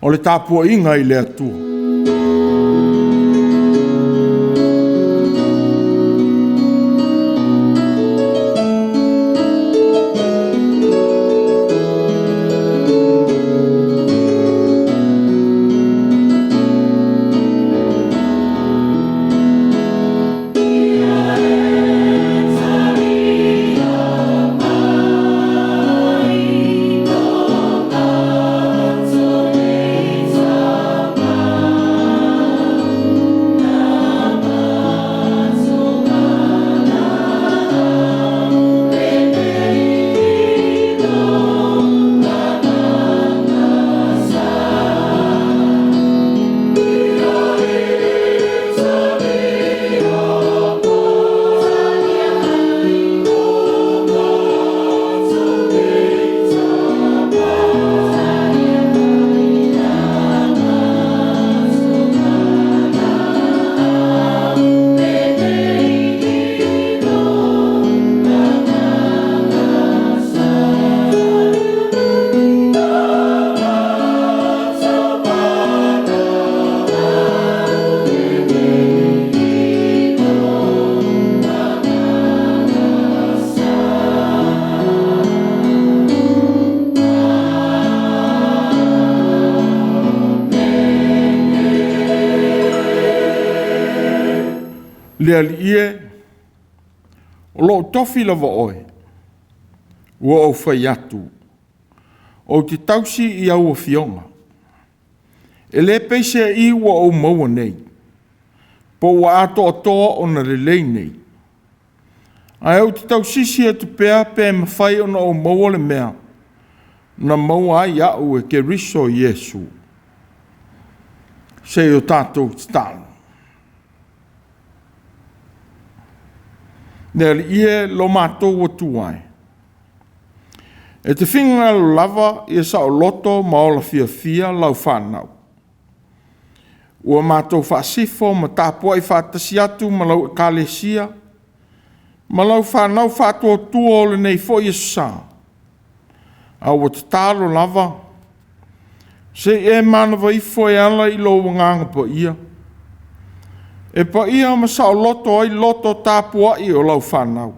O le tapuaiga i le Atua. Le Alii e, o lou tofi lava Oe, ua ou fai atu, ou te tausi i au afioga. E le peiseai ua ou maua nei, po ua atoatoa ona lelei nei, ae ou te tausisi atu pea pe mafai ona ou maua le mea na maua ai au e Keriso Iesu. Se i o tatou tatalo. Le Alii e, lo matou Atua e, e te finagalo lava ia saoloto ma ola fiafia lau fanau, ua matou faasifo ma tapuai faatasi atu ma lau Ekalesia ma lau fanau faatuatua o lenei foi aso sa, a ua tatalo lava se i e manava ifo e ala i lou Agaga Paia, e paia ma saoloto ai loto tapuai o lau fanau,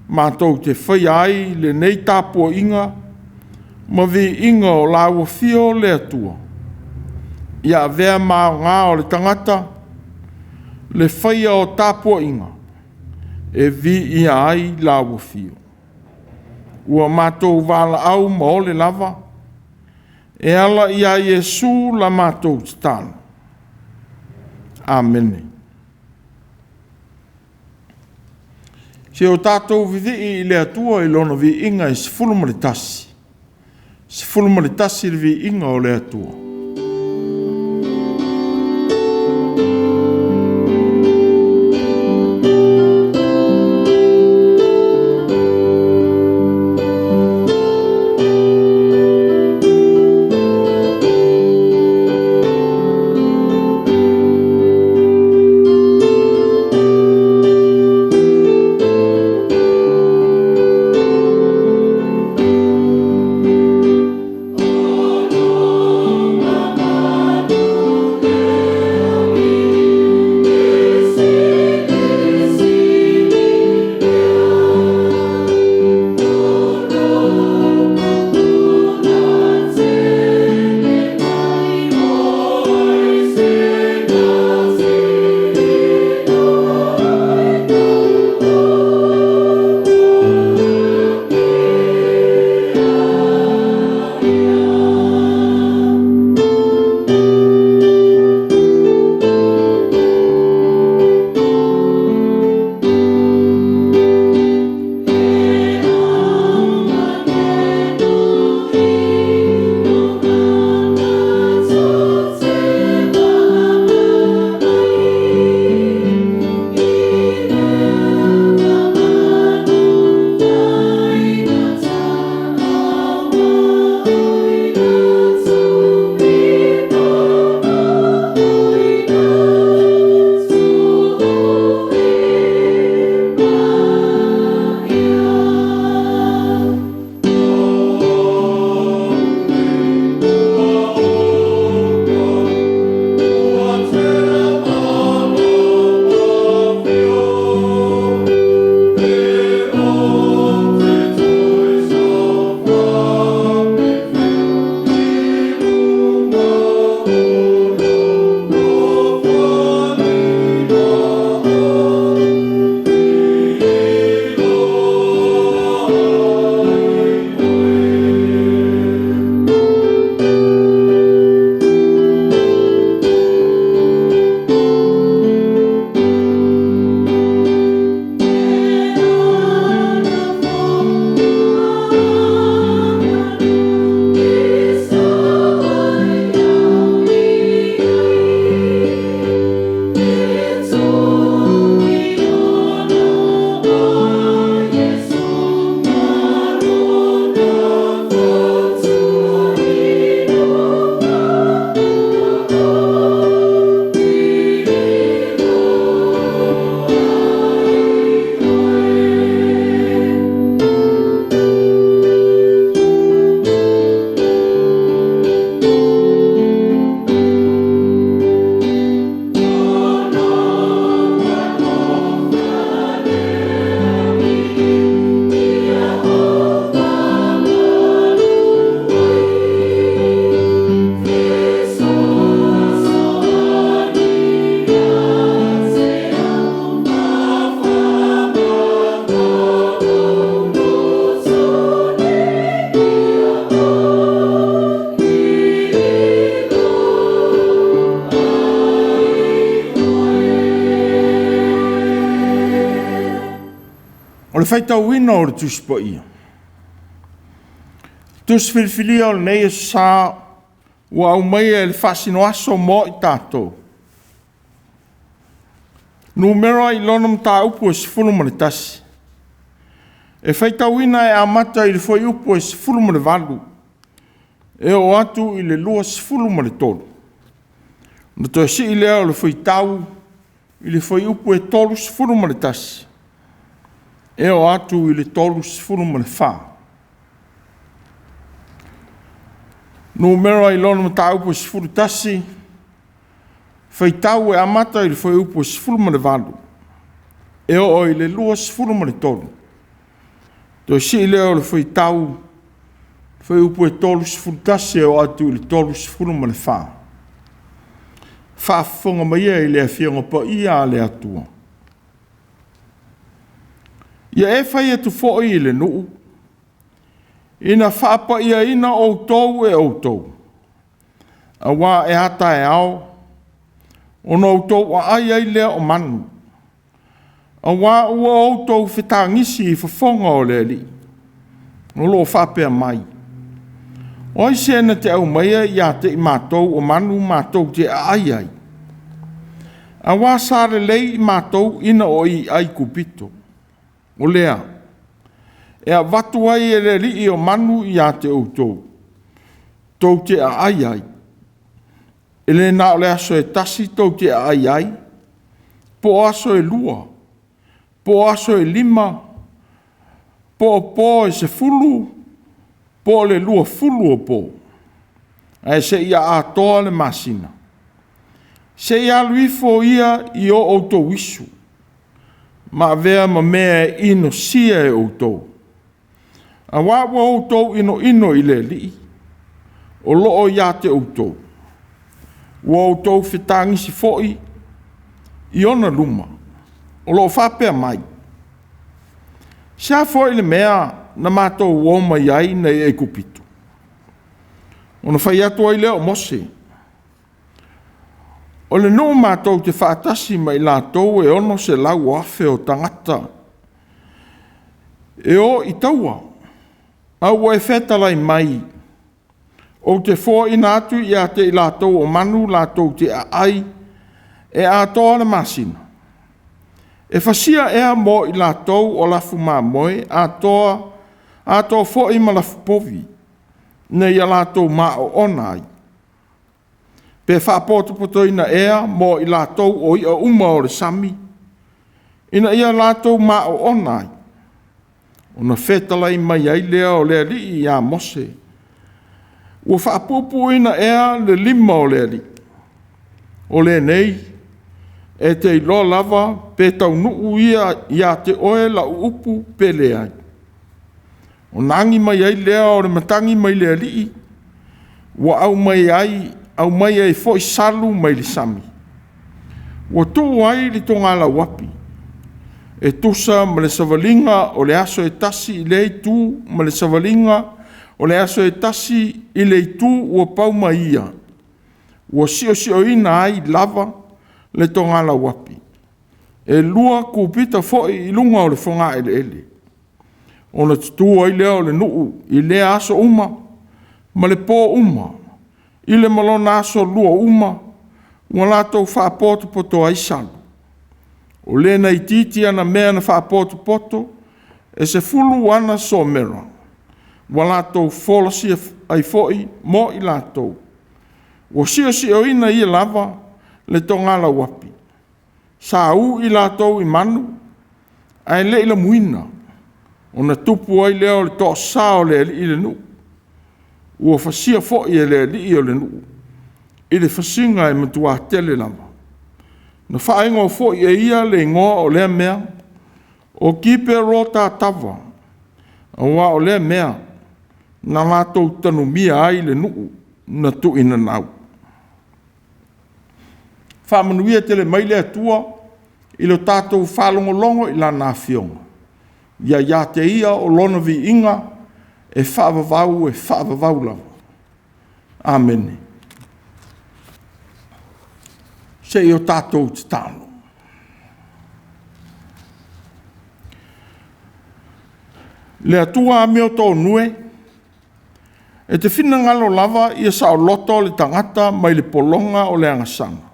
matou te faia ai lenei tapuaiga ma viiga o lau afio le Atua, ia avea ma aoga o le tagata le faia o tapuaiga e viia ai lau afio. Ua matou valaau ma ole lava e ala ia Iesu la matou tatalo. Amene. Se i o tatou vivii i le Atua i Lona viiga e 11, 11 le viiga o le Atua. O faitauina o le Tusi Paia. Tusi filifilia o lenei Aso Sa ua aumaia i le faasinoaso mo i tatou. Numera i lona mataupu e 11. E faitauina e amata i le fuaiupu e 18 e oo atu i le 23. Ona toe sii lea o le fuaitau i le fuaiupu e 31 e oo atu i le 34. Numera i lona mataupu e 11, faitau e amata i le fuaiupu e 18 e oo i le 23. Toe sii lea o le fuaitau fuaiupu e 31 e oo atu i le 34. Faafofoga maia i le Afioga Paia a le Atua. Ia e fai atu foi i le nuu, ina faapaiaina outou e outou, auā e a taeao ona outou aai ai lea o manu, auā ua outou fetagisi i fofoga o le Alii, o lo o faapea mai, “O ai se na te aumaia ia te i matou o manu matou te aai ai? Auā sa lelei i matou ina o i Aikupito.” O lea, e avatu ai e le Alii o manu ia te outou, tou te aai ai. E le na o le aso e tasi tou te aai ai, po o aso e 2, po o aso e 5, po o po e 10, po o le 20 o po, ae seia atoa le masina. Seia alu ifo ia i o outou isu, ma avea ma mea e inosia e outou. Auā ua outou inoino i le Alii, o lo o ia te outou, ua outou fetagisi foi i ona luma, o lo o faapea mai, “Se a foi le mea na matou o mai ai nei Aikupito?” Ona fai atu ai lea o Mose, “O le nuu matou te faatasi ma i latou e 600,000 o tagata e o i taua, a ua e fetalai mai, ‘Ou te foaina atu ia te i latou o manu latou te aai e atoa le masina’. E fasia ea mo i latou o lafumamoe atoa atoa foi ma lafupovi, ina ia latou maoona ai? Pe faapotopotoina ea mo i latou o i'a uma o le sami, ina ia latou maoona ai?” Ona fetalai mai ai lea o le Alii ia Mose, “Ua faapuupuuina ea le lima o le Alii? O lenei e te iloa lava pe taunuu ia ia te oe lau upu pe leai.” Ona agi mai ai lea o le matagi mai le Alii, ua aumai ai foi salu mai le sami, ua tuu ai le togalauapi, e tusa ma le savaliga o le aso e tasi i lea itu ma le savaliga o le aso e tasi i le itu ua pau ma ia, ua siosioina ai lava le togalauapi, e 2 kupita foi i luga o le fogaeleele. Ona tutu ai lea o le nuu i lea aso uma ma le po uma, i le ma lona aso lua uma, ua latou faapotopoto ai salu. O le na itiiti ana mea na faapotopoto, e 10 ana somera, ua latou folasia ai foi mo i latou. Ua siosioina ia lava le togalauapi. Sa ui latou i manu, ae le i lamuina. Ona tupu ai lea o le toasa o le Alii i le nuu. Ua fasia foi e le Alii o le nuu i le fasiga e matua tele lava. Na faaigoa foi e ia le igoa o lea mea, o Kiperotatava, auā o lea mea na latou tanumia ai le nuu na tuuinanau. Faamanuia tele mai le Atua i lo tatou faalogologo i Lana Afioga. Ia ia te Ia o Lona viiga e faavavau e faavavau lava. Amene. Se i o tatou tatalo. Le Atua amiotonu e, e te finagalo lava ia saoloto le tagata mai le pologa o le agasala,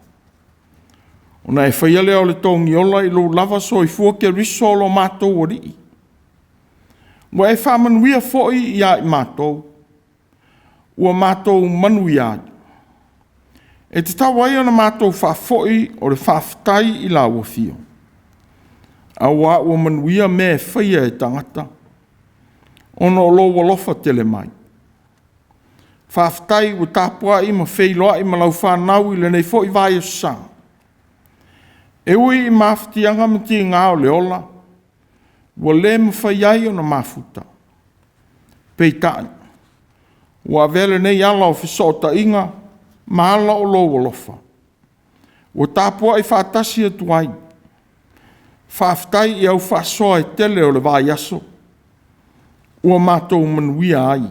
ona e faia lea o le togiola i lou lava soifua Keriso lo matou Alii. Ua e faamanuia foi ia i matou, ua matou manuia ai. E tatau ai ona matou faafoi o le faafetai i lau Afio, auā ua manuia mea e faia e tagata, ona o lou alofa tele mai. Faafetai ua tapuai ma feiloai ma lau fanau i lenei foi vaiaso sa. E ui i mafatiaga ma tiga o le ola, ua le mafai ai ona mafuta, peitai, ua avea lenei ala o fesootaiga ma ala o lou alofa, ua tapuai faatasi atu ai. Faafetai i au faasoa e tele o le vaiaso ua matou manuia ai.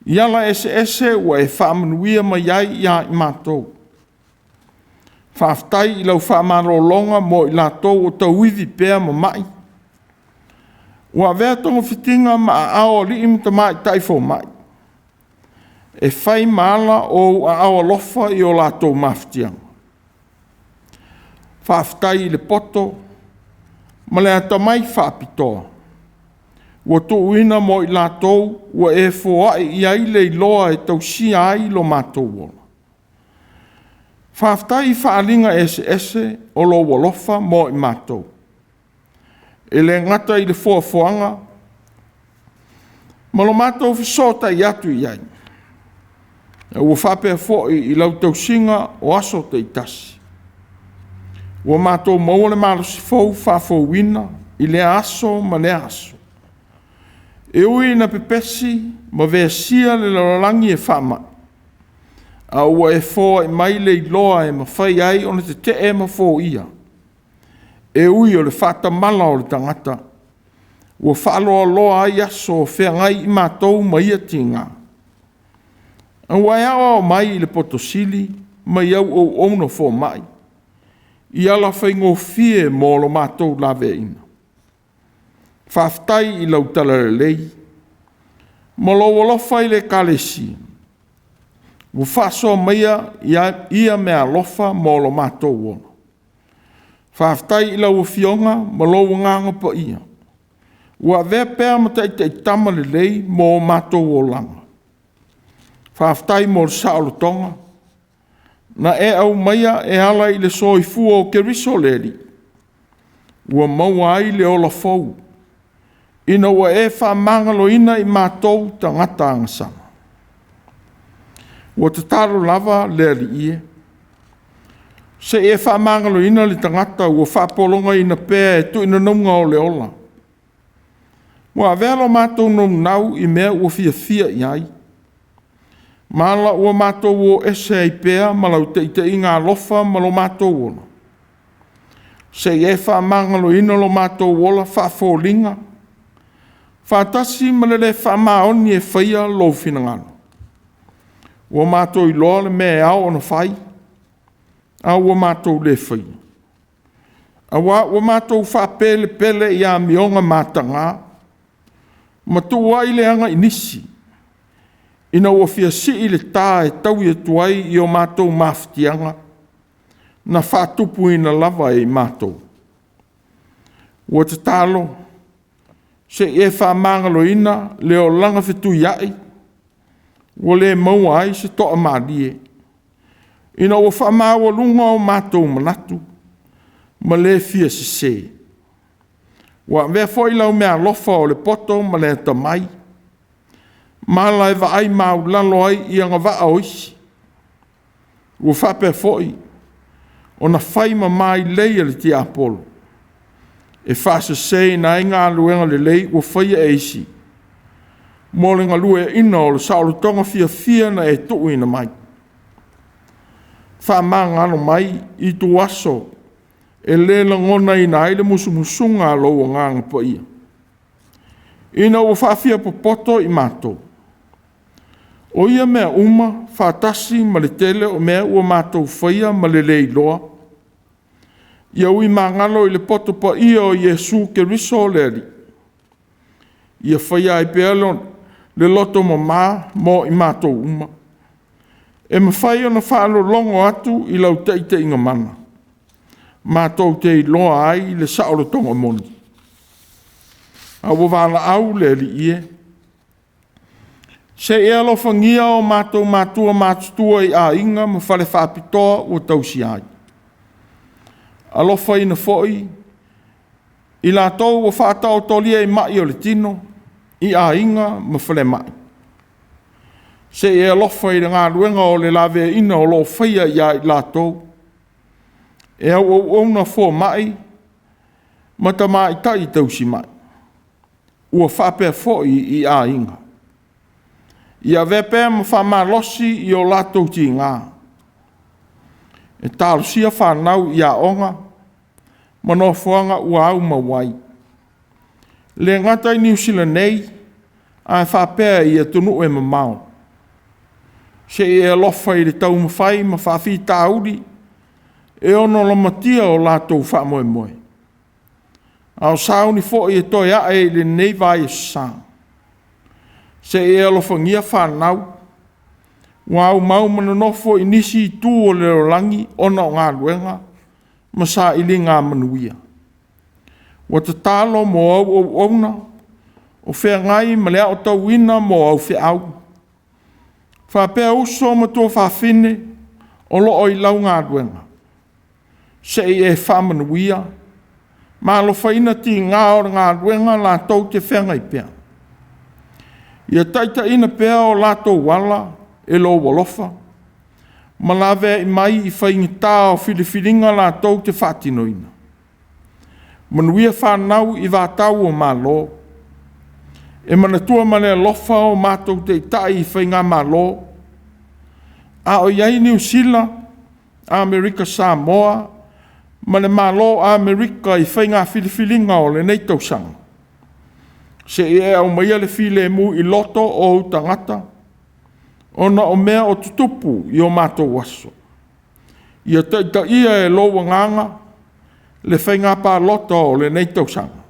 I ala eseese ua e faamanuia mai ai ia i matou. Faafetai i lau faamalologa mo i latou o tauivi pea ma mai, ua avea togafitiga ma aao o alii ma tamaitai fomai e fai ma ala o ou aao alofa i o latou mafatiaga. Faafetai i le poto ma le atamai faapitoa ua tuuina mo i latou ua e foai i ai le iloa e tausia ai lo matou ola. Faafetai i faaaliga eseese o lou alofa mo i matou, e le gata i le foafoaga ma lo matou fesootai atu i ai, a ua faapea foi i lau tausiga o aso taitasi. Ua matou maua le malosi fou faafouina i lea aso ma lea aso. E ui ina pepesi ma vesia le lalolagi e faamai, a ua e foai mai le iloa e mafai ai ona tetee ma foia, e ui o le faatamala o le tagata, ua faaloaloa ai aso o feagai i matou ma ia tiga. A ua e aoao mai i le poto sili mai au auauna fomai i ala faigofie mo lo matou laveaiina. Faafetai i lau talalelei ma lou alofa i le Ekalesia, ua faasoa maia ia meaalofa mo lo matou ola. Faafetai i lau Afioga ma lou Agaga Paia, ua avea pea ma taitaitama lelei mo o matou olaga. Faafetai mo le saolotoga na e aumaia e ala i le soifua o Keriso le Alii, ua maua ai le ola fou, ina ua e faamagaloina i matou tagata agasala. Ua tatalo lava le Alii e, se i e faamagaloina le tagata ua faapologaina pea e tuuinanauga o le ola. Ua avea lo matou naunau i mea ua fiafia i ai, ma ala ua matou o ese ai pea ma lau taitaiga alofa ma lo matou ola. Se i e faamagaloina lo matou ola faafoliga faatasi ma le le faamaoni e faia lou finagalo. Ua matou iloa le mea e ao ona fai, a ua matou le faia. Aua ua matou faapelepele i amioga mataga ma tuuai leaga i nisi, ina ua fia sii le ta e taui atu ai i o matou mafatiaga na faatupuina lava e i matou. Ua tatalo, se i e faamagaloina le olaga fetuiai ua le maua ai se toamalie, ina ua faamaualuga o matou manatu ma le fia sese. Ua avea foi lau meaalofa o le poto ma le atamai ma ala e vaai maualalo ai i agavaa o isi. Ua faapea foi ona fai ma mailei a le tiapolo, e faaseseina ai galuega lelei ua faia e isi, mo le galueaiina o le saolotoga fiafia na e tuuina mai. Faamagalo mai i ituaso e le lagonaina ai le musumusuga a lou Agaga Paia, ina ua faafiapopoto i matou. O ia mea uma faatasi ma le tele o mea ua matou faia ma le le iloa, ia ui magalo i le poto paia o Iesu Keriso o le Alii. Ia faia ai pea le loto mama mo i matou uma, e mafai ona faalologo atu i lau taitaiga mana, matou te iloa ai le saolotoga moni. A ua valaau le Alii e, se i e alofagia o matou matua matutua i aiga ma fale faapitoa ua tausia ai. Alofaina foi i latou ua faataotolia i mai o le tino, i aiga ma falemai. Se i e alofa i le galuega o le laveaiina o lo o faia ia i latou e auauauna fomai ma tamaitai tausimai, ua faapea foi i aiga. Ia avea pea ma faamalosi i o latou tiga, e talosia fanau i aoga ma nofoaga ua aumau ai, e le gata i Niu Sila nei, ae faapea i atunuu e mamao. Se i e alofa i le taumafai ma faafitauli e ono lamatia o latou faamoemoe, a o sauni foi e toe ae i lenei vaiaso sa. Se i e alofagia fanau ua aumau ma nonofo i nisi itu o le lalolagi ona o galuega ma sailiga manuia. Ua tatalo mo au auauna o feagai ma le aotauina mo au feau, faapea uso ma tuafafine o lo o i lau galuega. Se i e faamanuia ma alofaina tiga o le galuega latou te feagai pea. Ia taitaiina pea o latou ala e lou alofa, ma laveai mai i faigata o filifiliga latou te faatinoina. Manuia fanau i vatau o Malo. E manatua ma le alofa o matou taitai i Faigamalo, a o i ai Niu Sila, Amerika Samoa ma le Malo o Amerika i faiga filifiliga o lenei tausaga. Se i e aumaia le filemu i loto o ou tagata, ona o mea o tutupu i o matou aso. Ia taitaia e lou Agaga le faiga palota o lenei tausaga.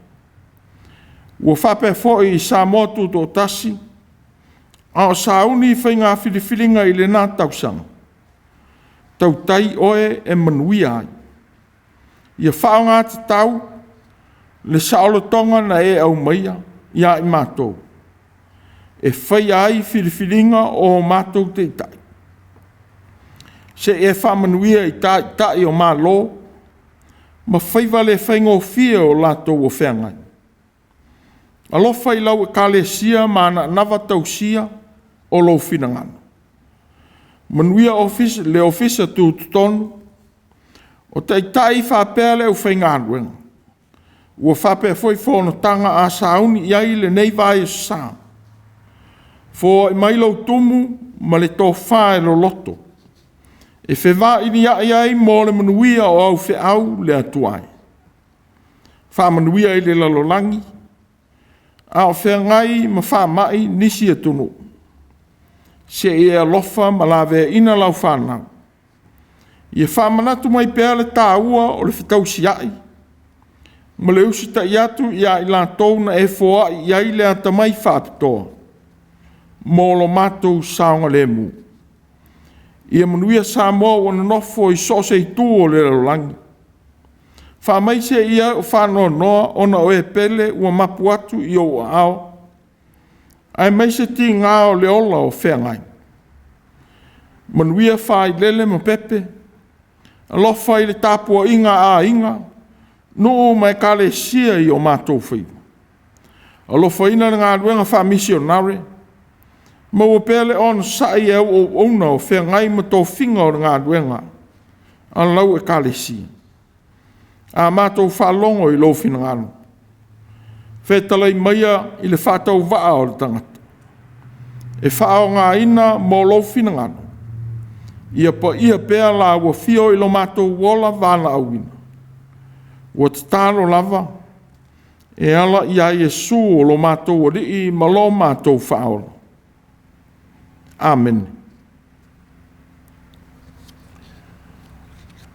Ua faapea foi i Samoa Tutoatasi, a o sauni faiga filifiliga i lena tausaga, tautai Oe e manuia ai. Ia faaaoga tatau le saolotoga na e aumaia ia i matou, e faia ai filifiliga o matou taitai. Se i e faamanuia i Taitai o Malo ma faiva le faigofie o latou o feagai. Alofa i lau Ekalesia ma ana anava tausia o lou finagalo. Manuia le Ofisa Tutotonu, o Taitai faapea le aufaigaluega, ua faapea foi fonotaga a sauni i ai i lenei vaiaso sa. Foai mai lou tumu ma le tofa e loloto, e fevailiai ai mo le manuia o au feau le Atua e. Faamanuia i le lalolagi a o feagai ma faamai nisi atunuu. Se i e alofa ma laveaina lau fanau. Ia faamanatu mai pea le taua o le fetausiai ma le usitai atu ia i latou na e foai i ai le atamai faapitoa mo lo matou saogalemu. Ia manuia Samoa ua nonofo i so o se itu o le lalolagi. Faamaise ia o faanoanoa ona o e pele ua mapu atu i ou aao, aemaise tiga o le ola o feagai. Manuia failele ma pepe, alofa i le tapuaiga a aiga, nuu ma ekalesia i o matou faiva. Alofaina le galuega faamisionare, maua pea le onosai e au auauna o feagai ma tofiga o le galuega a lau ekalesia. A matou faalogo i lou finagalo, fetalai maia i le faatauvaa o le tagata, e faaaogaina mo lou finagalo, ia paia pea la ua afio i lo matou ola valaauina. Ua tatalo lava e ala ia Iesu o lo matou Alii ma lo matou Faaola. Amene.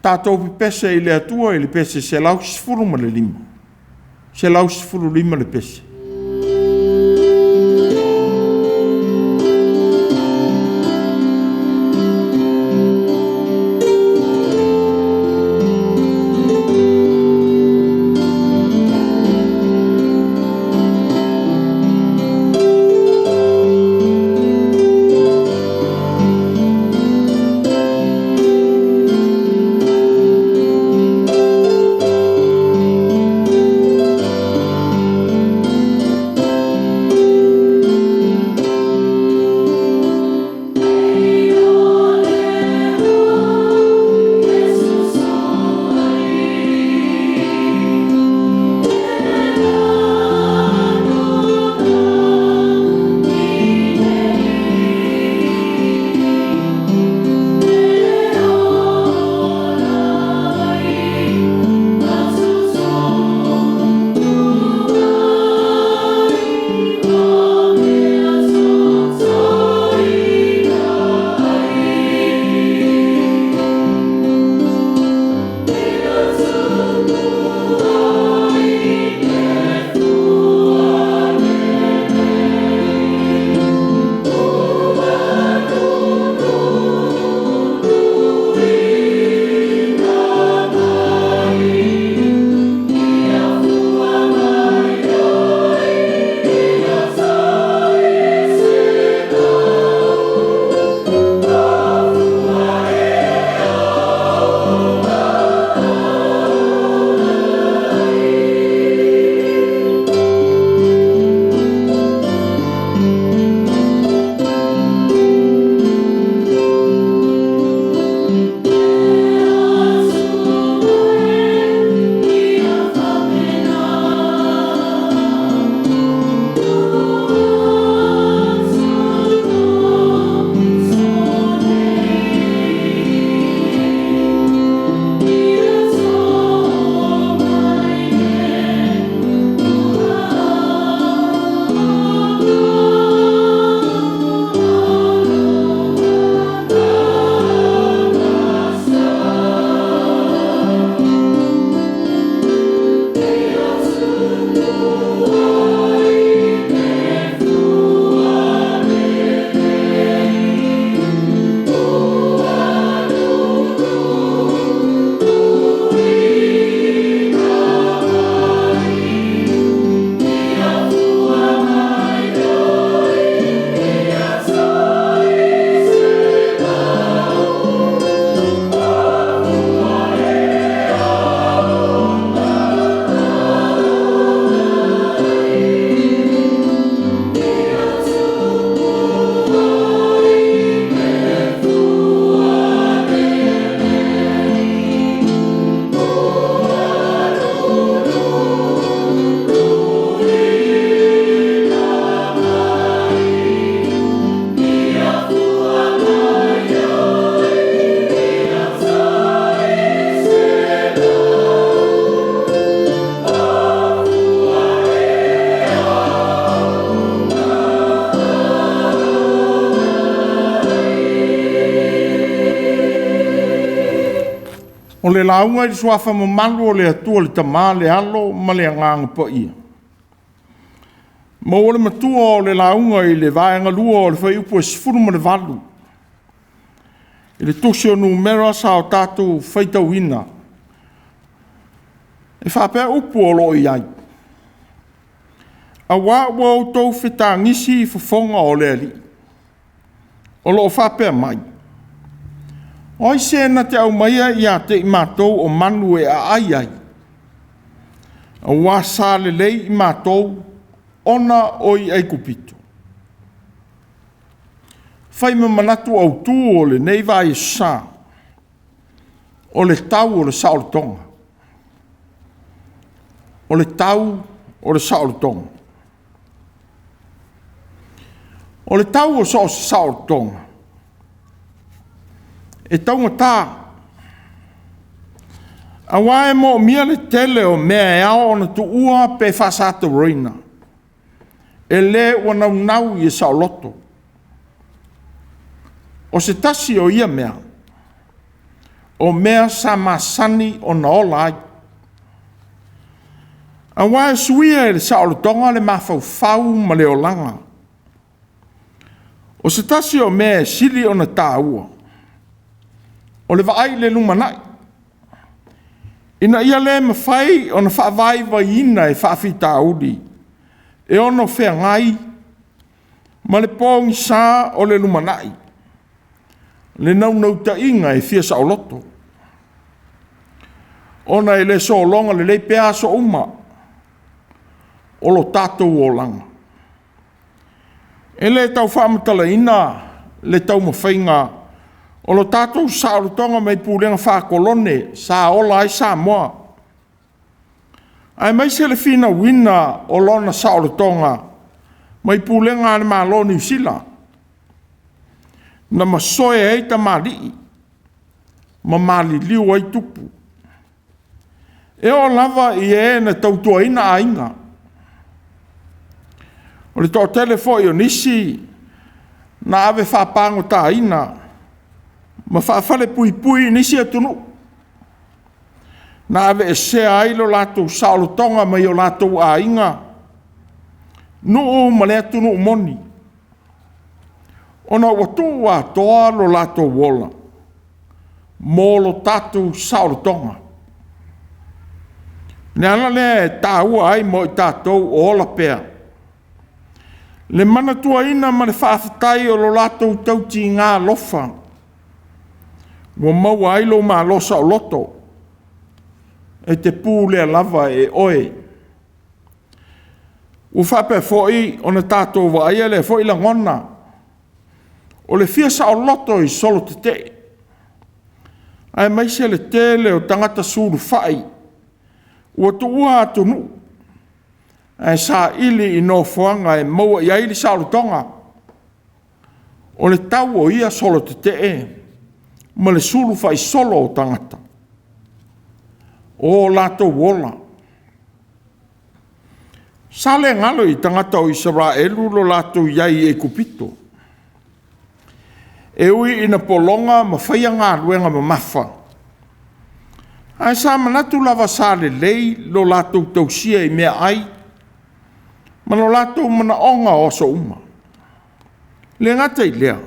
Tatou pepese i le Atua i le pese 115, 115 le pese. O le lauga i le suafa mamalu o le Atua le Tama, le Alo ma le Agaga Paia. Maua le matua o le lauga i le vaega 2 o le fuaiupu e 18 i le tusi o Numera sa o tatou faitauina. E faapea upu o lo o i ai, “Auā ua outou fetagisi i fofoga o le Alii, o lo o faapea mai, O ai se na te aumaia ia te i matou o manu e aai ai, auā sa lelei i matou ona o i Aikupito.” Fai ma manatu autu o lenei vaiaso sa, o le tau o le saolotoga. O le tau o le saolotoga. O le tau o so o se saolotoga, e taugata, aua e moomia le tele o mea e ao ona tuua pe faasatauaina e le ua naunau ia saoloto. O se tasi o ia mea, o mea sa masani ona ola ai. Aua e suia e le saolotoga le mafaufau ma le olaga. O se tasi o mea e sili ona taua, o le vaai i le lumanai, ina ia le mafai ona faavaivaiina e faafitauli e ono feagai ma le pogisa o le lumanai, le naunautaiga e fia saoloto, ona e le sologa lelei pea aso uma o lo tatou olaga. E le tau faamatalaina le taumafaiga o lo tatou saolotoga mai pulega faa-kolone sa ola ai Samoa, aemaise le finauina o lona saolotoga mai pulega a le Malo o Niu Sila, na masoe ai tamalii ma maliliu ai tupu. E oo lava i e na tautuaina aiga. O le toatele foi o nisi na ave faapagotaina ma faafalepuipui i nisi atunuu, na aveesea ai lo latou saolotoga mai o latou aiga, nuu ma le atunuu moni, ona ua tuu atoa lo latou ola mo lo tatou saolotoga. O le ala lea e taua ai mo i tatou o ola pea le manatuaina ma le faafetai o lo latou tautiga alofa ua maua ai lou malo saoloto e te pulea lava e oe. Ua faapea foi ona tatou vaaia lea foi lagona o le fia saoloto i solo tetee, aemaise le tele o tagata sulufai ua tuua atunuu ae saili i nofoaga e maua i ai le saolotoga. O le tau o ia solo tetee ma le sulufai solo o tagata, o o latou ola. Sa le galo i tagata o Isaraelu lo latou i ai i Aikupito, e ui ina pologa ma faia galuega mamafa, ae sa manatu lava sa lelei lo latou tausia i meaai ma lo latou manaoga o aso uma. E le gata i lea,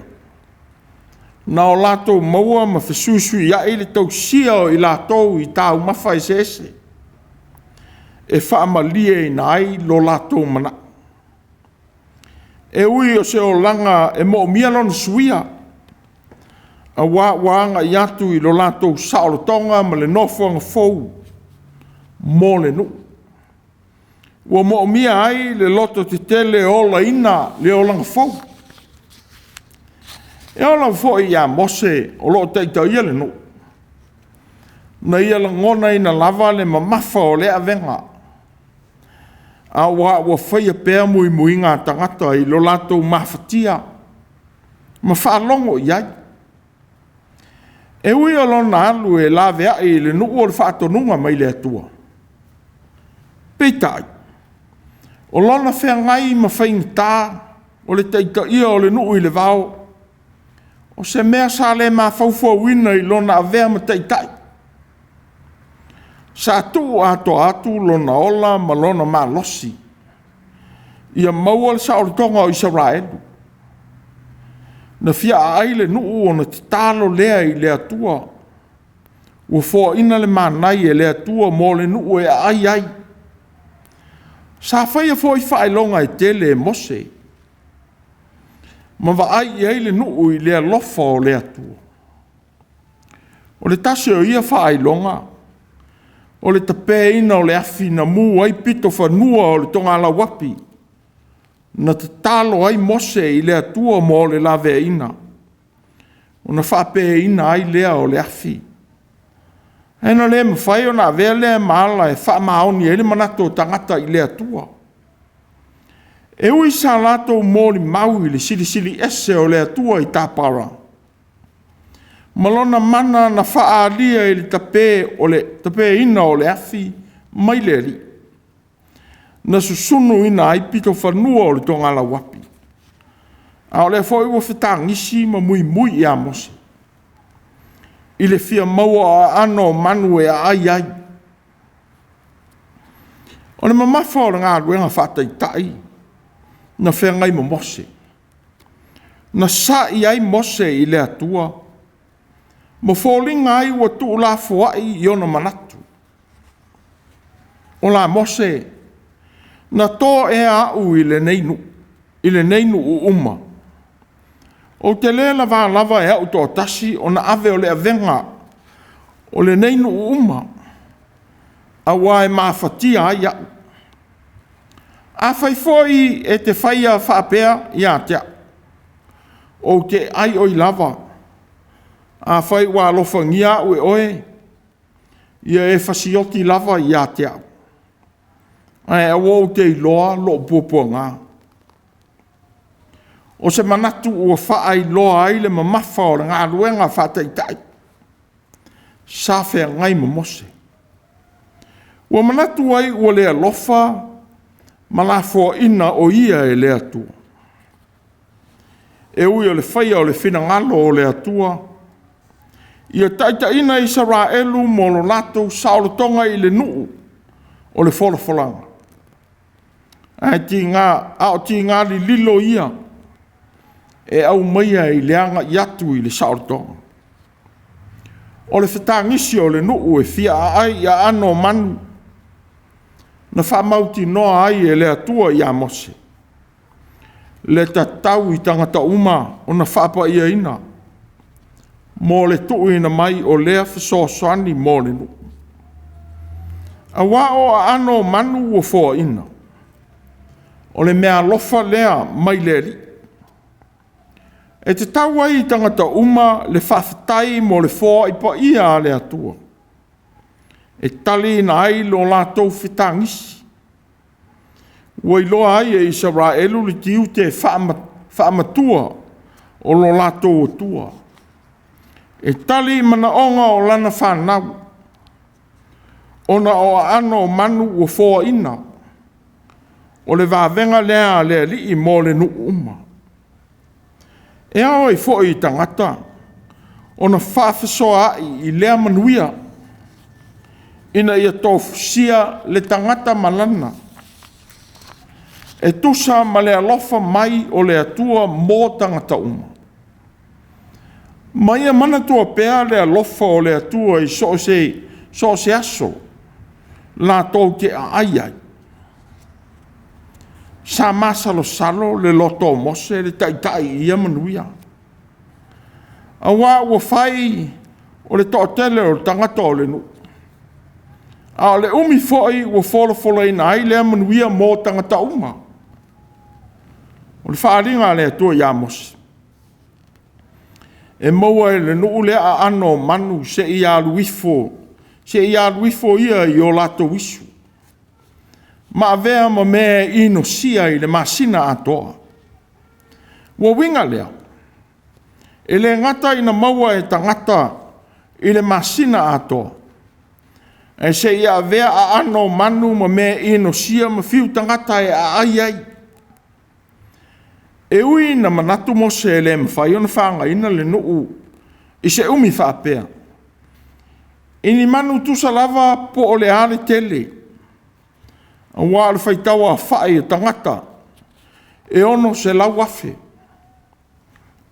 na o latou maua ma fesuisuiai le tausia o i latou i taumafa eseese e faamalieina ai lo latou manao. E ui o se olaga e moomia lona suia, aua ua agai atu i lo latou saolotoga ma le nofoaga fou mo le nuu. Ua moomia ai le lototetele e olaina le olaga fou. E oo lava foi ia Mose o lo o taitaia le nuu, na ia lagonaina lava le mamafa o lea avega, aua ua faia pea muimuiga a tagata i lo latou mafatia ma faalogo i ai. E ui o lona alu e laveai i le nuu o le faatonuga mai le Atua, peitai, o lona feagai ma faigata o le taitaia o le nuu i le vao, o se mea sa le mafaufauina i lona avea ma taitai. Sa tuu atoa atu lona ola ma lona malosi ia maua le saolotoga o Isaraelu. Na fia aai le nuu ona tatalo lea i le Atua. Ua foaina le manai e le Atua mo le nuu e aai ai. Sa faia foi faailoga e tele e Mose ma vaai i ai le nuu i le alofa o le Atua. O le tasi o ia faailoga, o le tapeina o le afi na mu ai pitofanua o le togalauapi, na tatalo ai Mose i le Atua mo le laveaiina, ona faapeina ai lea o le afi. Ae na le mafai ona avea lea ma ala e faamaoni ai le manatu o tagata i le Atua. E ui sa latou molimau i le Silisili Ese o le Atua i Tapara, ma lona mana na faaalia i le tapeina o le afi mai le Alii, na susunuina ai pitofanua o le togalauapi. A o lea foi ua fetagisi ma muimui ia Mose i le fia maua o aano o manu e aai ai. O le mamafa o le galuega faataitai na feagai ma Mose, na sa'i ai Mose i le Atua ma foliga ai ua tuulafoai i ona manatu. O la Mose, na to ea au i lenei nuu uma? Ou te le lava lava e au toatasi ona ave o le avega o lenei nuu uma, aua e mafatia ai au. Afai foi e te faia faapea ia te au, ou te ai oi lava, afai ua alofagia au e oe, ia e fasioti lava ia te au, ae aua ou te iloa lou puapuaga. O se manatu ua faailoa ai le mamafa o le galuega faataitai sa feagai ma Mose. Ua manatu ai ua le alofa ma lafoaina o ia e le Atua. E ui o le faia o le finagalo o le Atua, ia taitaiina Isaraelu mo lo latou saolotoga i le nuu o le folafolaga, a o tiga lililo ia e aumaia i le agai atu i le saolotoga. O le fetagisi o le nuu e fia aai i aano o manu, na faamautinoa ai e le Atua ia Mose le tatau i tagata uma ona faapaiaina mo le tuuina mai o lea fesoasoani mo le nuu. Aua o aano o manu ua foaina, o le meaalofa lea mai le Alii. E tatau ai i tagata uma le faafetai mo le foai paia a le Atua, e taliina ai lo latou fetagisi. Ua iloa ai e Isaraelu le tiute faamatua o lo latou Atua, e tali i manaoga o lana fanau, ona o aano o manu ua foaina, o le vavega lea a le Alii mo le nuu uma. E ao ai foi i tagata ona faafesoaai i lea manuia, ina ia tofusia le tagata ma lana, e tusa ma le alofa mai o le Atua mo tagata uma. Ma ia manatua pea le alofa o le Atua i so o se aso latou te aai ai. Sa masalosalo le loto o Mose le taitai i ia manuia, aua ua fai o le toatele o tagata o le nuu, a o le umi foi ua folafolaina ai lea manuia mo tagata uma. O le faaaliga a le Atua ia Mose, e maua e le nuu lea aano o manu se i alu ifo ia i o latou isu, ma avea ma mea e inosia i le masina atoa. Ua uiga lea, e le gata ina maua e tagata i le masina atoa, ae se i avea aano o manu ma mea inosia ma fiu tagata e aai ai. E ui ina manatu Mose e le mafai ona fagaina le nuu i se umi faapea, I ni manu tusa lava po o le a le tele, aua o le faitau aofai o tagata e 600,000.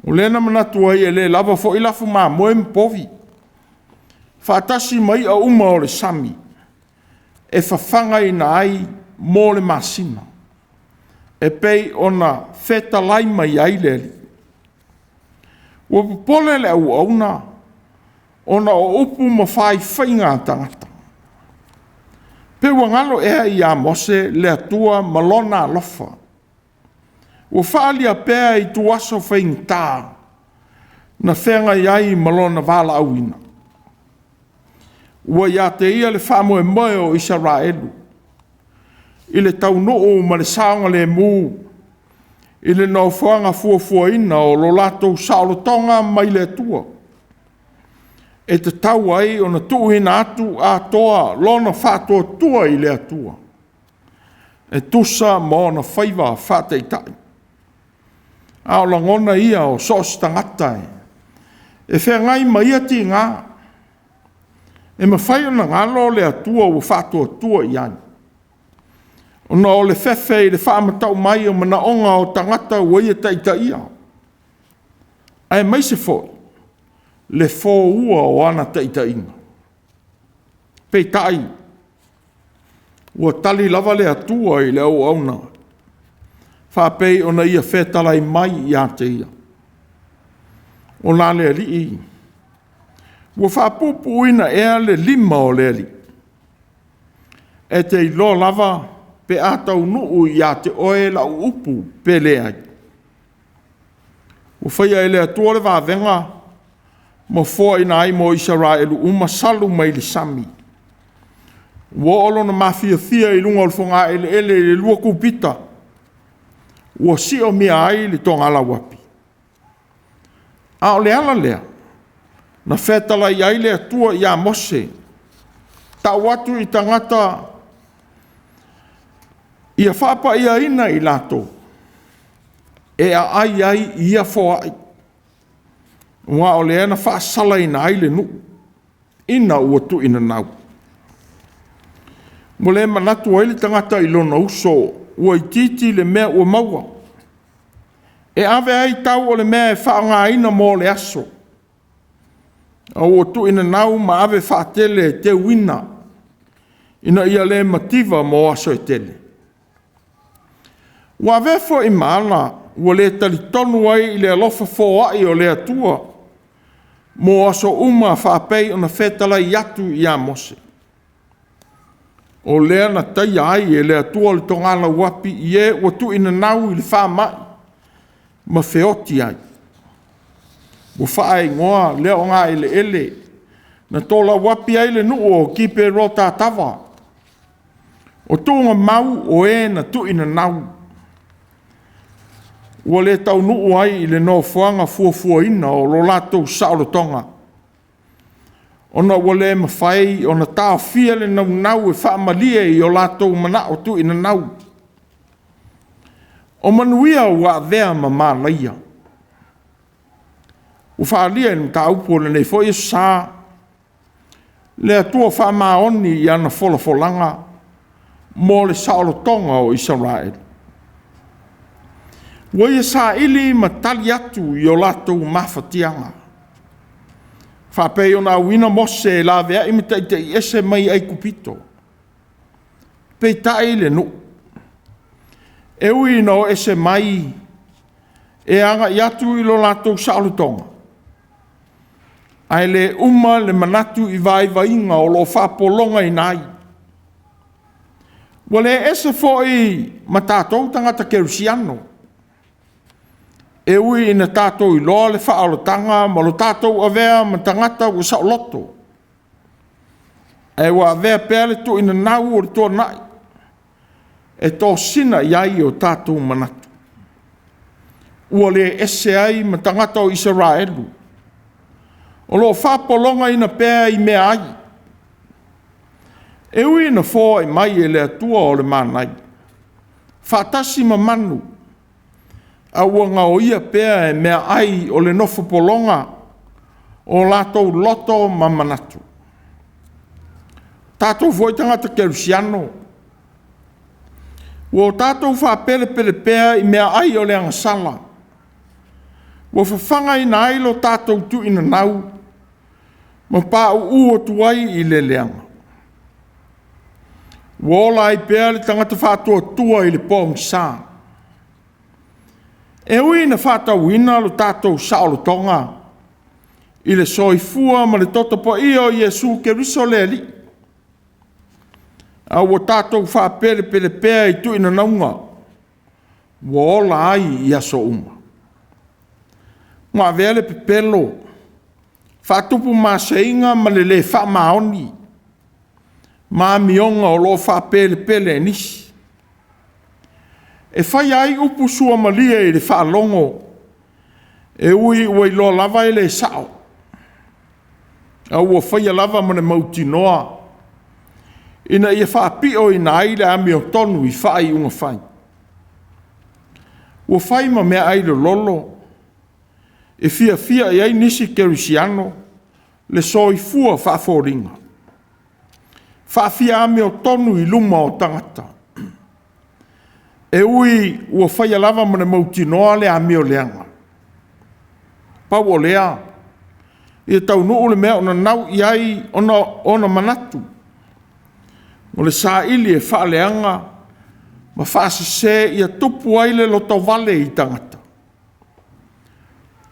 O lea na manatu ai e le lava foi lafu mamoe ma povi, faatasi ma i'a uma o le sami e fafagaina ai mo le masina, e pei ona fetalai mai ai le Alii. Ua popole le auauna ona o upu ma faifaiga a tagata. Pe ua galo ea ia Mose le Atua ma lona alofa, ua faaalia pea i ituaso faigata na feagai ai ma lona valaauina. Ua ia te ia le faamoemoe o Isaraelu i le taunuu ma le saogalemu i le nofoaga fuafuaina o lo latou saolotoga mai le Atua, e tatau ai ona tuuina atu atoa lona faatuatua i le Atua, e tusa ma ona faiva faataitai. A o lagona ia o so o se tagata e feagai ma ia tiga, e mafai ona galo le Atua ua faatuatua i ai, ona o le fefe i le faamatau mai o manaoga o tagata ua ia taitaia, aemaise foi le foua o ana taitaiga. Peitai, ua tali lava le Atua i le auauna faapei ona ia fetalai mai ia te ia. O la le Alii, ua faapuupuuina ea le lima o le Alii? E te iloa lava pe a taunuu ia te oe lau upu pe leai. Ua faia e le Atua le vavega ma foaina ai mo Isaraelu uma salu mai le sami. Ua oo lona mafiafia i luga o le fogaeleele i le 2 cupita, ua siomia ai le togalauapi. A o le ala lea na fetalai ai le Atua ia Mose, tau atu i tagata ia faapaiaina i latou e aai ai i ia foai, aua o lea na faasalaina ai le nuu ina ua tuuinanau. Ua le manatu ai le tagata i lona uso ua itiiti le mea ua maua, e ave ai tau o le mea e faaaogaina mo le aso, a ua tuuinanau ma ave faatele e teuina, ina ia le mativa mo aso e tele. Ua avea foi ma ala ua le talitonu ai i le alofa foai o le Atua mo aso uma faapei ona fetalai atu ia Mose. O lea na taia ai e le Atua le togalauapi i e ua tuuinanau i le faamai ma feoti ai. Ua faaigoa lea ogaeleele na tolauapi ai le nuu o Kiperotatava, o tuugamau o e na tuuinanau, ua le taunuu ai i le nofoaga fuafuaina o lo latou saolotoga, ona ua le mafai ona taofia le naunau e faamalie i o latou manao tuuinanau. O manuia ua avea ma malaia. Ua faaalia i le mataupu o lenei foi Aso Sa, le Atua faamaoni i ana folafolaga mo le saolotoga o Isaraelu. Ua ia saili ma tali atu i o latou mafatiaga, faapei ona auina Mose e laveai ma taitaiese mai Aikupito. Peitai le nuu, e ui ina o ese mai e agai atu i lo latou saolotoga, ae le uma le manatu i vaivaiga o lo o faapologaina ai. Ua le ese foi ma tatou tagata kerisiano, e ui ina tatou iloa le faaolataga ma lo tatou avea ma tagata ua saoloto, ae ua avea pea le tuuinanau o le tuanai e tosina i ai o tatou manatu. Ua le ese ai ma tagata o Isaraelu, o lo o faapologaina pea i meaai, e ui ina foai mai e le Atua o le manai, faatasi ma manu, a ua gaoia pea e meaai o le nofo pologa o latou loto ma manatu. Tatou foi tagata kerisiano, ua o tatou faapelepele pea i meaai o le agasala, ua fafagaina ai lo tatou tuuinanau ma pauu atu ai i le leaga. Ua ola ai pea le tagata faatuatua i le pogisa. E ui ina faatauina lo tatou saolotoga i le soifua ma le toto paia o Iesu Keriso le Alii, a ua tatou faapelepele pea i tuuinanauga ua ola ai i aso uma. Ua avea le pepelo faatupu maseiga ma le le faamaoni ma amioga o lo o faapelepele e nisi. E faia ai upu suamalie i le faalogo, e ui ua iloa lava e le sao, a ua faia lava ma le mautinoa ina ia faapioina ai le amiotonu i faaiuga fai. Ua fai ma meaai lololo e fiafia i ai nisi kerisiano le soifua faafoliga, faafiaamiotonu i luma o tagata, e ui ua faia lava ma le mautinoa le amio leaga. Pau o lea, ia taunuu le mea o nanau i ai ona manatu, o le saili e faaleaga ma faasese ia tupu ai le lotovale i tagata.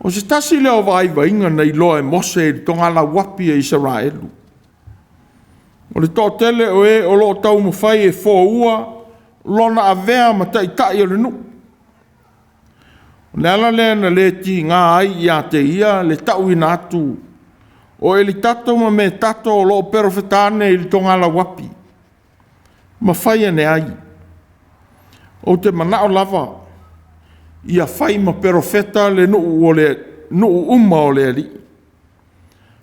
O se tasi lea o vaivaiga na iloa e Mose i le togalauapi a Isaraelu. O le toatele o e o lo o taumafai e foua lona avea ma taitai o le nuu. O le ala lea na le tiga ai ia te ia le tauina atu o Elitato ma Metato o lo o perofeta ane i le togalauapi, ma fai ane ai, ou te manao lava ia fai ma perofeta le nuu uma o le Alii,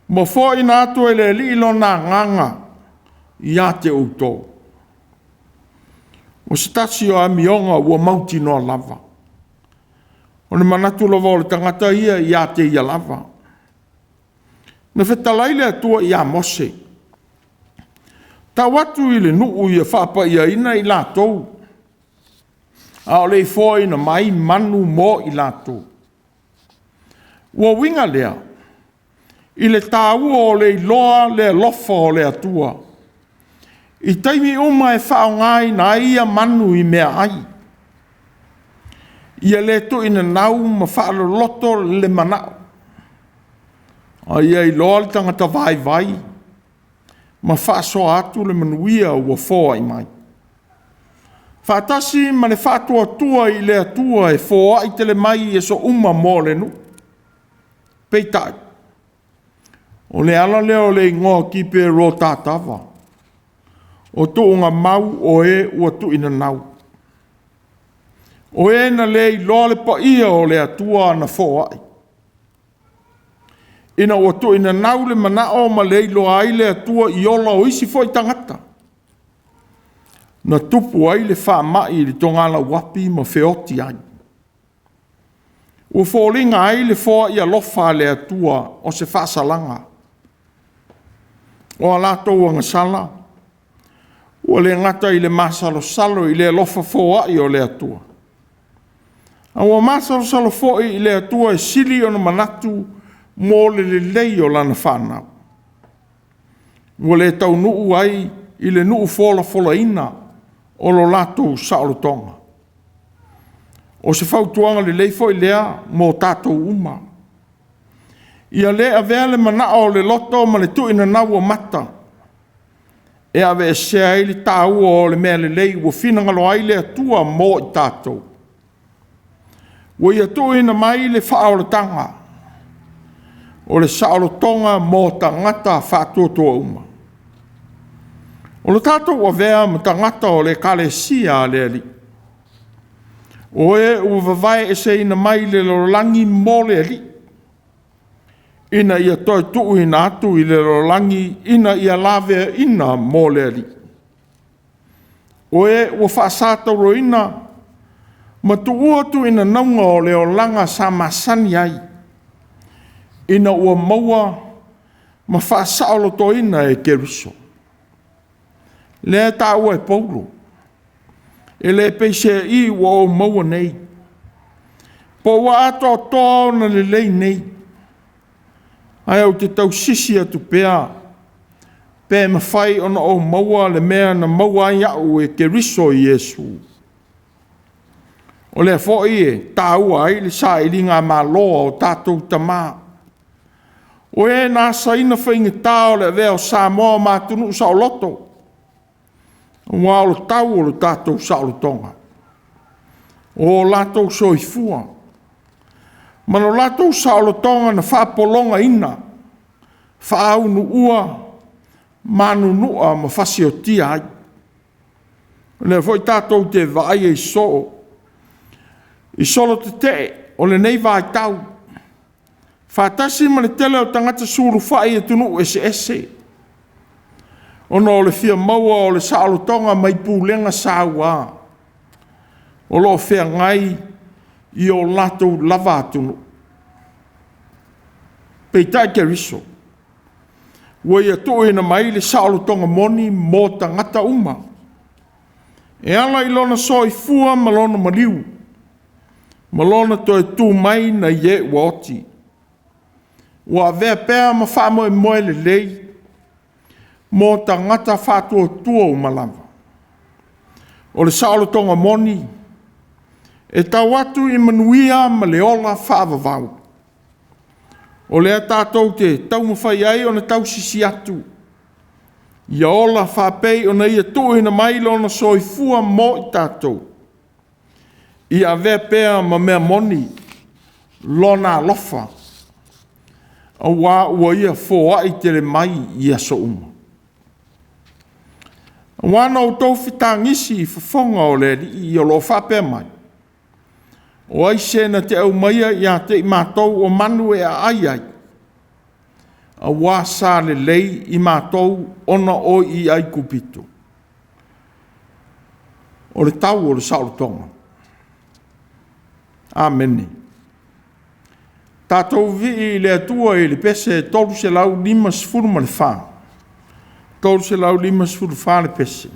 ma foaina atu e le Alii Lona Agaga ia te outou. O se tasi o amioga ua mautinoa lava, o le manatu lava o le tagata ia ia te ia lava. Na fetalai le Atua ia Mose, tau atu i le nuu ia faapaiaina i latou, a o le i foaina mai manu mo i latou. Ua uiga lea i le taua o le iloa le alofa o le Atua i taimi uma e faaaogaina ai ia manu i meaai, ia le tuuinanau ma faaloloto le manao, a ia iloa le tagata vaivai ma faasoa atu le manuia ua foai mai. Faatasi ma le faatuatua i le Atua e foai tele mai i aso uma mo le nuu. Peitai, o le ala lea o le igoa Kipero Tatava, o tuugamau o e ua tuuinanau, o e na le iloa le paia o le Atua na foai, ina ua tuuinanau le manao ma le iloa ai le Atua i ola o isi foi tagata, na tupu ai le faamai i le togalauapi ma feoti ai. Ua foliga ai le foai alofa a le Atua o se faasalaga. O a latou agasala, ua le gata i le masalosalo i le alofa foai o le Atua, a ua masalosalo foi i le Atua e sili ona manatu mo le lelei o lana fanau. Ua le taunuu ai i le nuu folafolaina o lo latou saolotoga. O se fautuaga lelei foi lea mo tatou uma. Ia le avea le manao o le loto ma le tuuinanau o mata e aveesea ai le taua o le mea lelei ua finagalo ai le Atua mo i tatou. Ua ia tuuina mai le faaolataga o le saolotoga mo tagata faatuatua uma. O le tatou avea ma tagata o le Ekalesia a le Alii, o e ua vavaeeseina mai le lalolagi mo le Alii, ina ia toe tuuina atu i le lalolagi ina ia laveaina mo le Alii. O e ua faasatauaina ma tuua tuuinanauga o le olaga sa masani ai, ina ua maua ma faasaolotoina e Keriso. Lea e taua e Paulo, e le peiseai ua ou maua nei, po ua atoatoa ona lelei nei, ae ou te tausisi atu pea, pe mafai ona ou maua le mea na maua ai au e Keriso Iesu. O lea foi e taua ai le sailigamalo a o tatou tama, o e na asaina faigata o le avea o Samoa ma atunuu saoloto, aua o le tau o le tatou saolotoga, o o latou soifua ma lo latou saolotoga na faapologaina, faaunuua ma anunua ma fasiotia ai. O lea foi tatou te vaaia i soo i solo tetee o lenei vaitau, faatasi ma le tele o tagata sulufai i atunuu eseese, ona o le fia maua o le saolotoga mai pulega saua o lo o feagai i o latou lava atunuu. Peitai Keriso, ua ia tuuina mai le saolotoga moni mo tagata uma, e ala i lona soifua ma lona maliu, ma lona toe tu mai nai e ua oti. Ua avea pea ma faamoemoe lelei mo tagata faatuatua uma lava. O le saolotoga moni e tau atu i manuia ma le ola faavavau. O lea tatou te taumafai ai ona tausisi atu, ia ola faapei ona Ia tuuina mai lona soifua mo i tatou, ia avea pea ma mea moni Lona alofa, aua ua Ia foai tele mai i aso uma. Aua na outou fetagisi i fofoga o le Alii o lo o faapea mai, “O ai se na te aumaia ia te i matou o manu e aai ai, aua sa lelei i matou ona o i Aikupito?” O le tau o le saolotoga. Amene. Tatou vivii i le Atua i le pese 354, 354 le pese.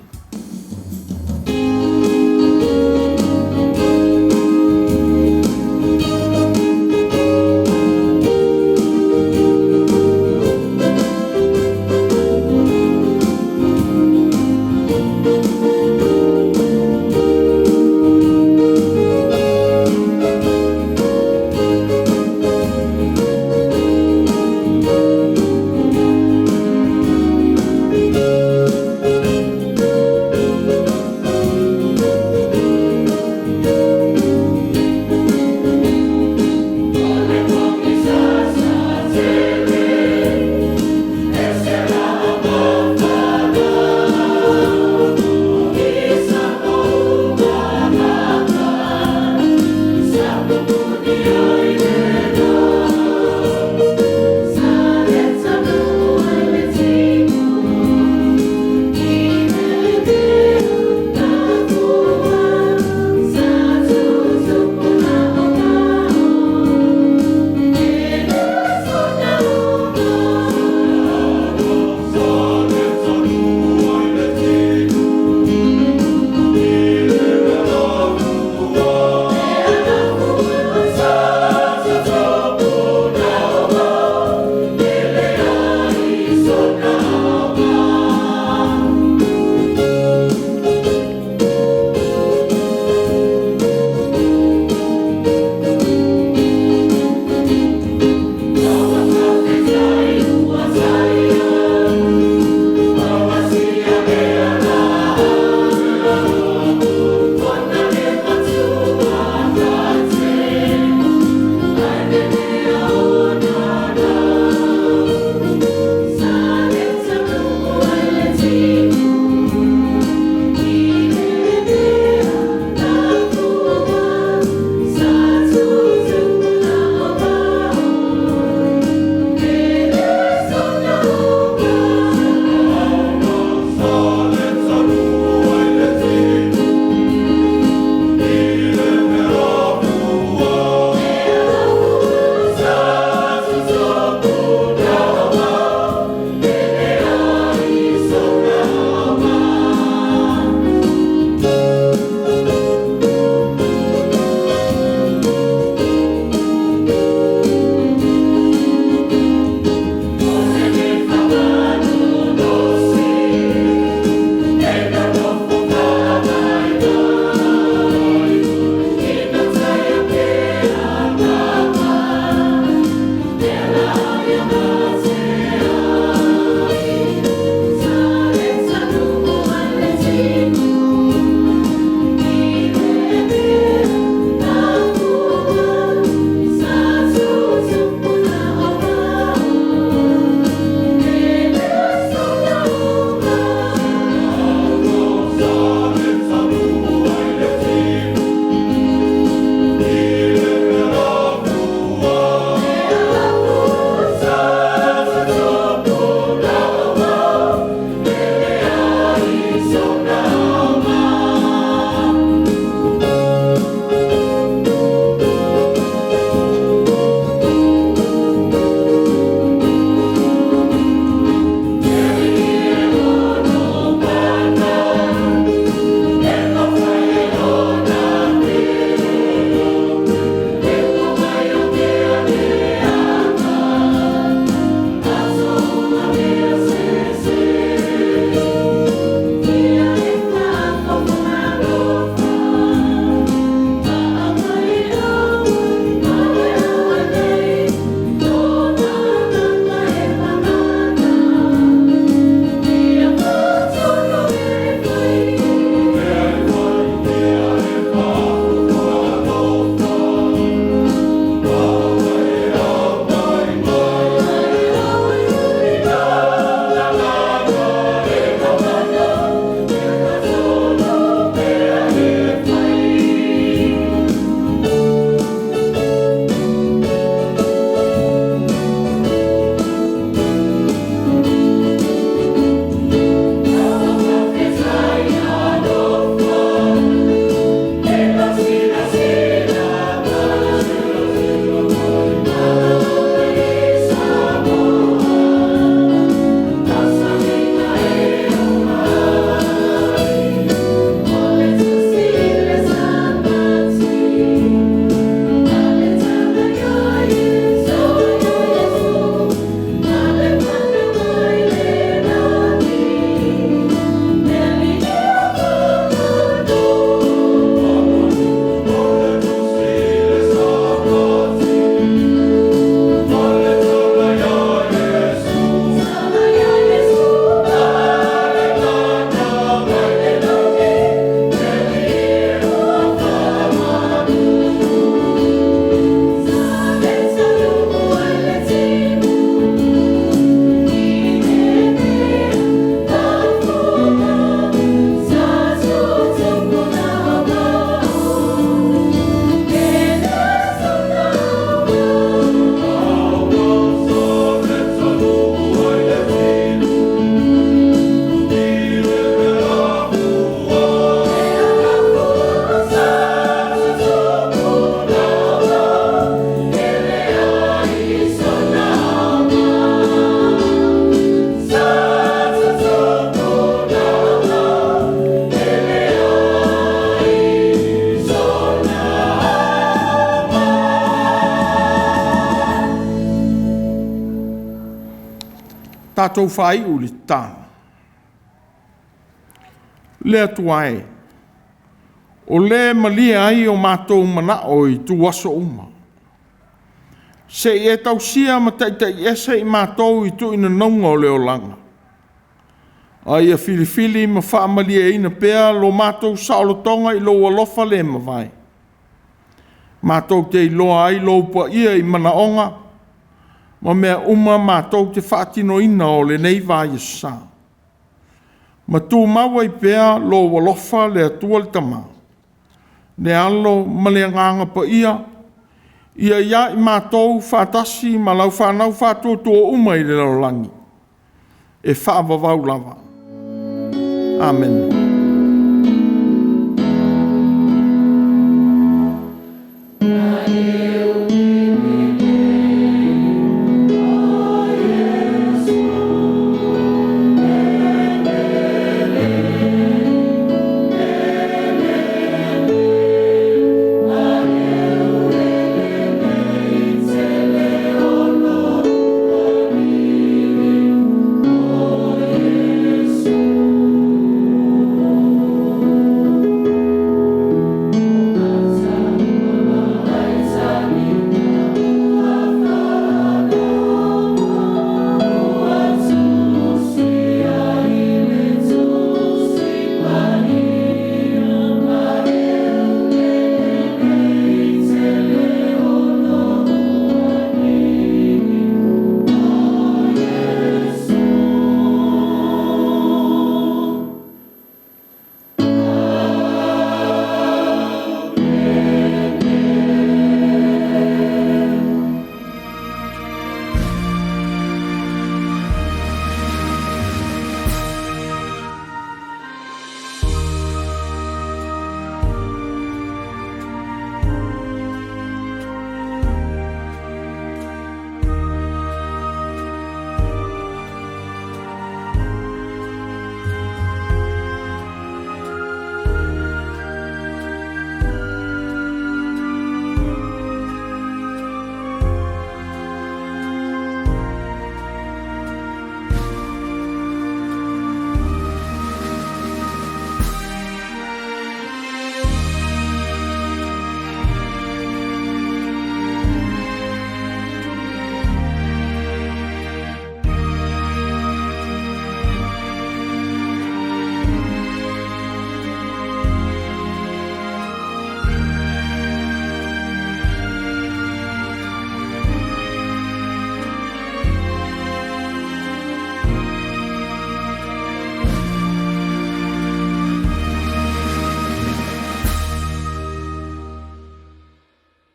matou faaiu i le tatalo. Le Atua e, o le e malie ai o matou manao i ituaso uma, se i e tausia ma taitaiese i matou i tuuinanauga o le olaga, a ia filifili ma faamalieina pea lo matou saolotoga i lou alofa le mavae, matou te iloa ai lou paia i manaoga ma mea uma matou te faatinoina o lenei vaiaso sa, ma tumau ai pea lou alofa le Atua le Tama, le Alo ma le Agaga Paia, ia i ai matou faatasi ma lau fanau faatuatua uma i le lalolagi, e faavavau lava. Amene.